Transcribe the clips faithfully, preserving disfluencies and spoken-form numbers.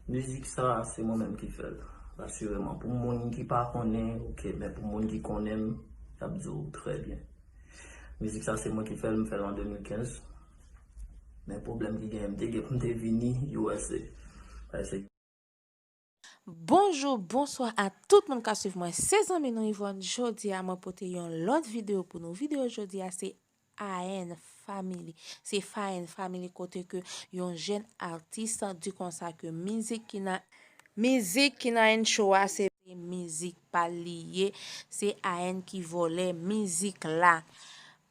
Mizik sa, se mwen menm ki fè l. Asireman, pou moun ki pa konnen, oke, men pou moun ki konnen m, y ap di w trè byen. Mizik sa, se mwen ki fè l, m fè l an de mil kenz. Men pwoblèm ki genyen, m te gen pou m te vini U S A. Paske Bonjou, bonswa a tout moun k ap swiv mwen. Se zanmi nou Yvonne. Jodi a, mwen pote yon lòt videyo pou nou. Videyo jodi a, se Ayen Family. Se Fayen Family kote ke yon jèn atis di konsa ke mizik ki nan, mizik ki nan intro a, se mizik pa l li ye. Se Ayen ki vòlè mizik la.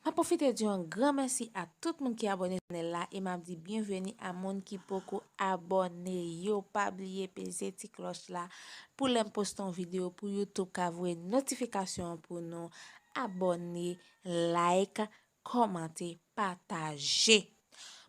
M ap pwofite di yon gran mèsi a tout moun ki abòne chanèl la e m ap di byenveni a moun ki poko abòne yo. Pa bliye peze ti klòch la pou lè m poste yon videyo pou YouTube ka voye notifikasyon an pou nou. Abòne, like, kòmante, pataje.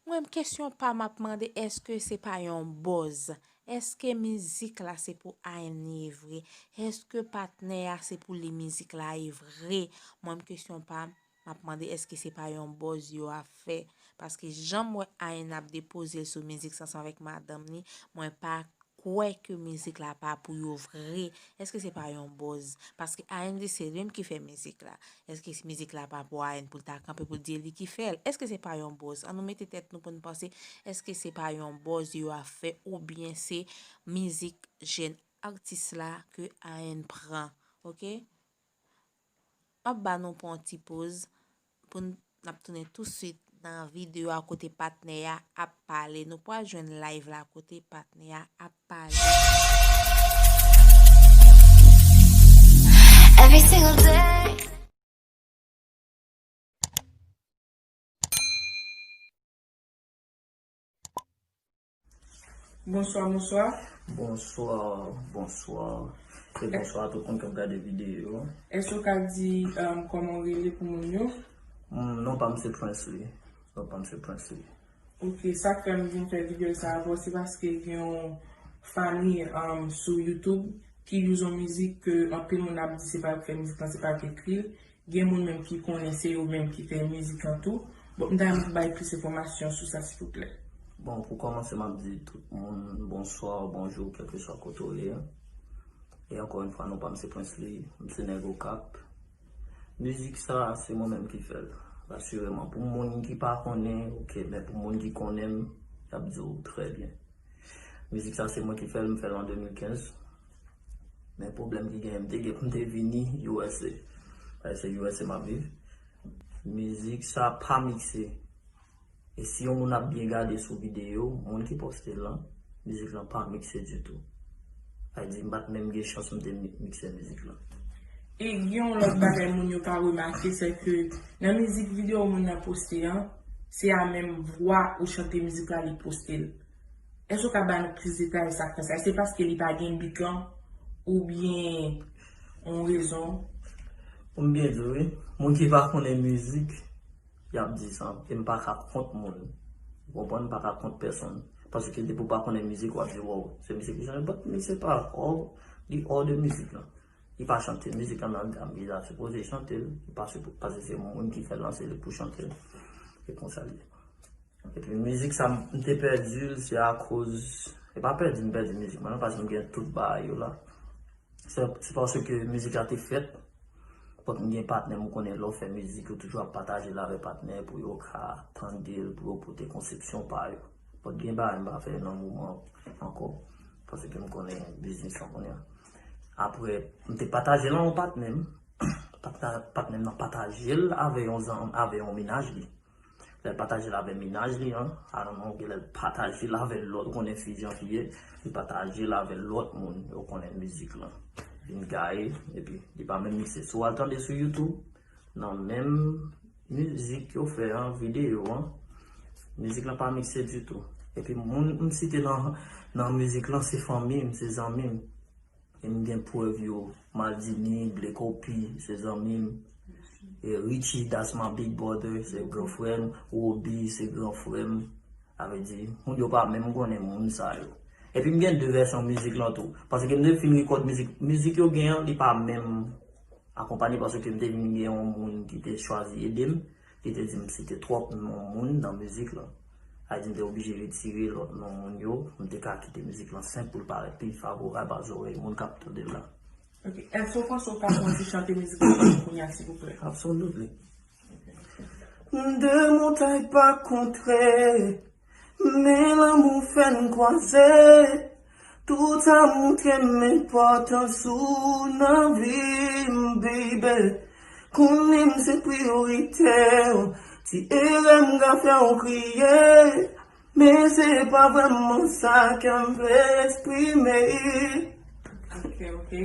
Mwen menm kesyon pa m ap mande èske se pa yon buzz? Èske mizik la se pou Ayen li ye vre? Èske patnè a se pou li mizik la ye vre? Mwen menm kesyon pa m, m ap mande èske se pa yon buzz yo ap fè? Paske jan m wè Ayen ap depoze l sou mizik sa ansanm avèk madanm li, mwen pa kwè ke mizik la pa pou yo vre. Èske se pa yon buzz? Paske Ayen di se li menm ki fè mizik la. Èske mizik la pa pou Ayen pou l ta kanpe pou l di e li ki fè l? Èske se pa yon buzz? Ann nou mete tèt nou pou n panse, èske se pa yon buzz yo ap fè oubyen se mizik jèn atis la ke Ayen pran? Oke? M ap ba nou pou yon ti poz pou n ap tounen touswit nan videyo a kote patnè a ap pale. Nou pral jwenn live la kote patnè a ap pale. Every single day. Bonswa, bonswa. Bonswa, bonswa. E bonswa a tout moun k ap gade videyo. Èske w ka di um, kòman w rele pou moun yo? Mm, non pa m se Prince li. Non pa m se Prince li. Ok, sa k fè m vin fè videyo sa avè w, se paske gen yon fanmi um, sou YouTube ki use yon mizik ke anpil moun ap di se pa yo k fè mizik lan, se pa yo k ekri l. Gen moun menm ki konnen se yo menm ki fè mizik lan tou. Bon, m ta renmen pou bay plis enfòmasyon sou sa silvouplè. Bon, pou kòmanse m ap di tout moun bonswa, bonjou, kèlkeswa kote w ye. E ankò yon fwa non pa m se Prince li, m se nèg Okap. Mizik sa, se mwen menm ki fè l. Asireman, pou moun ki pa konnen, oke, men pou moun ki konnen m, y ap di w trè byen. Mizik sa, se mwen ki fè l, m fè l an de mil kenz. Men pwoblèm ki genyen, m te gen pou m te vini U S A. Paske se U S A m ap viv. Mizik sa pa mikse. E si yon moun ap byen gade sou videyo, moun ki poste l lan, mizik lan pa mikse ditou. Sa vle di m pa t menm gen chans pou m te mikse mizik lan. E gen yon lòt bagay moun yo ka remake, se ke nan mizik videyo moun nan poste an, se a menm vwa ou chante mizik la li poste l. Èske w ka ba nou plis detay sa k fè sa? Èske se paske li pa gen beat lan oubyen yon rezon? Pou m byen di w wi, moun ki pa konnen mizik, y ap di sa. E m pa ka kont moun. Ou konprann? M pa ka kont pèsonn. Paske depi w pa konnen mizik, w ap di, wow, se misye ki chante. But misye pa hors, li hors de mizik lan. Li pa chante mizik lan nan gam li ta sipoze chante l. Li pa sipo, paske se moun ki fè l lan, se li pou chante l. E konsa l ye. Epi mizik sa, m te pèdi l, se akoz, e pa pèdi m pèdi mizik mwen non, paske m gen tout bagay yo la. Se, se paske mizik la te fèt. But m gen patnè m, ou konnen lè w fè mizik, yo toujou ap pataje l avè patnè pou yo ka tande l, pou yo pote konsepsyon pa yo. But gen bagay m pa fè nan moman ankò, paske m konnen biznis lan kounye a. Apre, m te pataje l an yon patnè m. Patnè, patnè m nan pataje l avè yon zanm, avè yon mennaj li. Lè l pataje l avè mennaj li an, I don't know, genlè l pataje l avè lòt, ou konnen fi jan fi ye, li pataje l avè lòt moun, yo konnen mizik lan vin gaye, epi li pa menm mikse. Si w al tande sou YouTube, nan menm mizik yo fè an, videyo an, mizik lan pa mikse ditou. Epi moun m site nan, nan mizik lan, se fanmi m, se zanmi m. E m gen prèv yo, Maldini, Blé Kopi, se zanmi m. E Richie, that's my big brother, se gran frè m. Roby, se gran frè m. Sa vle di, moun yo pa menm konnen moun sa yo. Epi m gen de vèsyon mizik lan tou. Paske m te fin rekòd mizik, mizik yo gen an, li pa menm akonpanye paske m te vin gen yon moun ki te chwazi ede m. Li te di m site twòp non moun nan mizik lan. Sa di m te oblije retire lòt non moun yo, pou m te ka kite mizik lan senp pou l parèt pi favorab a zòrèy moun k ap tande l la. Ok. Èske w panse w ka fè yon ti chante mizik lan pou nou kounye a, silvouplè? Absolutely. De montay pa kontre, men lanmou fè n kwaze. Tout sa montre m enpòtans ou nan vi m, baby. Konnen m se priyorite w. Ti erè m ka fè w kriye, men se pa vrèman sa kè m vle eksprime. Ok, ok.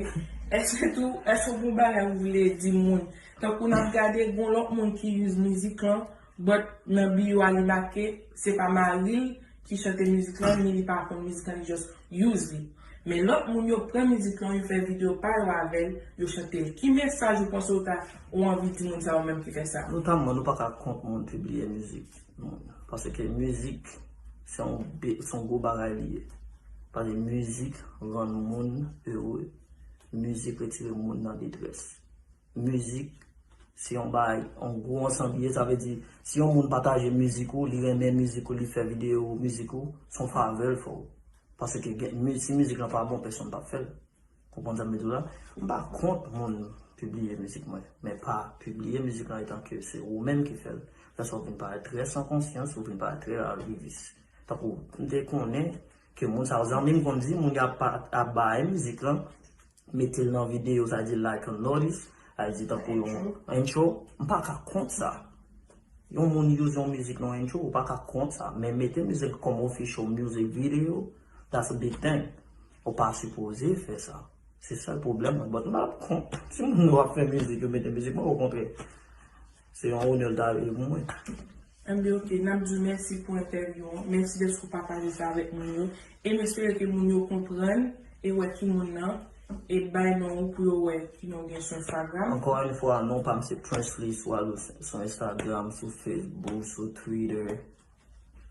Èske tou, èske w gen yon bagay ou vle di moun? Tankou n ap gade, gen lòt moun ki use mizik lan, but nan bio a li make, se pa mari l ki chante mizik lan, ni li pa konn mizik lan, li just use li. Men lòt moun yo pran mizik lan, yo fè videyo pa yo avè l, yo chante l. Ki mesaj ou panse ou ta, ou anvi di moun sa yo menm ki fè sa? Notamman, nou pa ka kont moun pibliye mizik moun. Paske mizik, se yon be-, se yon gwo bagay li ye. Paske mizik rann moun ere. Mizik retire moun nan detrès. Mizik, se yon bagay, yon gwo ansanm li ye, sa vle di, si yon moun pataje mizik ou, li renmen mizik ou, li fè videyo mizik ou, se yon favè l fè w. Paske gen, mi-, si mizik lan pa bon, pèsonn p ap fè l. Konprann sa m vle di w la? M pa kont moun pibliye mizik mwen, men pa pibliye mizik lan etan ke se ou menm ki fè l. Lè sa w vin parèt trè san konsyans, ou vin parèt trè arivis. Tankou, m te konnen ke moun sa yo, zanmi m konn di, moun y ap pa-, ap bay mizik lan, mete l nan videyo, sa di like and notice, sa di tankou yon intro, m pa ka kont sa. Yon moun use yon mizik nan intro, ou pa ka kont sa. Men mete mizik kòm official music video, that's a big thing. Ou pa sipoze fè sa. Se sèl pwoblèm mwen. But m pa kont. Si moun yo ap fè mizik, yo mete mizik mwen, okontrè. Se yon onè l ta ye pou mwen. Enben, ok, n ap di w mèsi pou entèvyou an. Mèsi dèske w pataje sa avèk moun yo. E m espere ke moun yo konprann e wè ki moun nan. E bay non ou pou yo wè ki non w gen sou Instagram. Encore une fois, non pa m se Prince Lee, swa sou Instagram, sou Facebook, sou Twitter,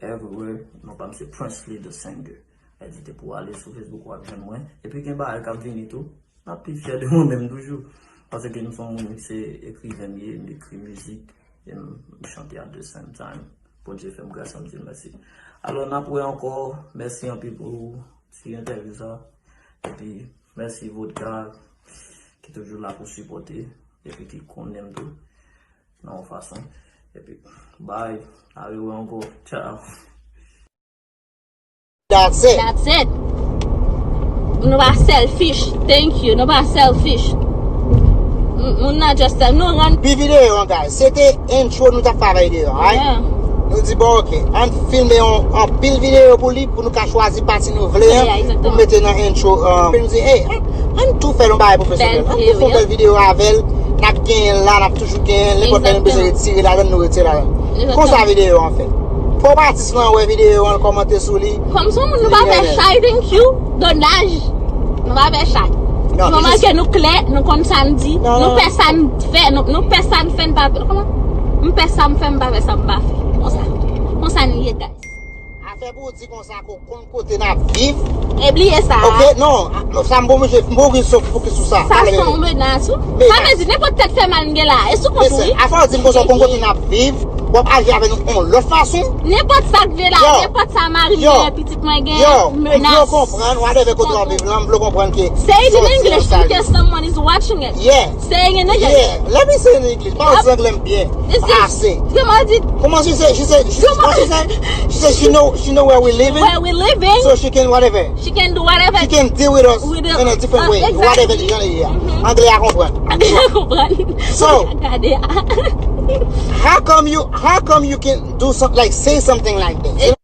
everywhere. Non pa m se Prince Lee the singer. Sa di depi w ale sou Facebook, w ap jwenn mwen. Epi gen bagay k ap vini tou. M ap pi fyè de mwen menm toujou. Paske m se yon moun ki se ekriven m ye, m ekri mizik, e m, m chante at the same time. Bondye fè m gras, m di l mèsi. Alò, n ap wè ankò. Mèsi anpil pou ti entèvyou sa. Epi, mèsi Vodka, ki toujou la pou sipòte, epi ki konnen m tou, nan yon fason. Epi, bye. A rewè ankò. Ciao. That's it. That's it. Nou pa selfish. Thank you. Nou pa selfish. M-, moun nan just tell nou rann. Pi videyo an, guys. Se te intro nou t ap fè avèk videyo an, right? Yeah. Nou di, bon, ok, ann filme yon, anpil videyo pou li, pou nou ka chwazi pati nou vle an, yeah, exactement, pou mete nan intro an. Epi nou di, hey, ann, ann tou fè yon bagay pwofesyonèl. Ann tou fè yon bèl videyo avè l. N ap genyen l la, n ap toujou genyen l. Nenpòt lè nou bezwen retire ladan l, nou retire ladan l. Exactement. Konsa videyo an fèt. Fò atis lan wè videyo an, l kòmante sou li. Kòm se yon moun nou pa fè chay, thank you. Donnaj. Nou pa fè chay. Non, di moman ke nou klè, nou konn sa n di, nou fè sa n fè, nou, nou fè sa n fè, n pa, kòman? M fè sa m fè, m pa fè sa m pa fè. Konsa. Konsa n ye, guys. Afè pou w di konsa ke w konn kote n ap viv. E bliye sa. Ok, non, sa m bon, m bon, m bon, fokis sou sa. Sa se yon menas, wi. Sa vle di, nenpòt tèt fè mal m gen la. E sou kont ou, wi. Afè w di m konsa, w konn kote n ap viv. W ap aji avè nou yon lòt fason. Nenpòt sa k vle la, nenpòt sa mari m gen, pitit mwen gen, menas. M vle w konprann, whatever kote w ap viv lan, m vle w konprann ke. Say it in English in case someone is watching it. Yeah. Say it in English. Yeah, let me say it in English. Pale anglè m byen. Ase. Kòman di? Kòman she say, she say, she, what she say? She say she know, she know where we living. Where we living. So she can whatever. She can do whatever. She can deal with us in a different way. Whatever jan li ye a. Anglè a konprann. Anglè a konprann. So, gade a. How come you, how come you can do something like say something like this?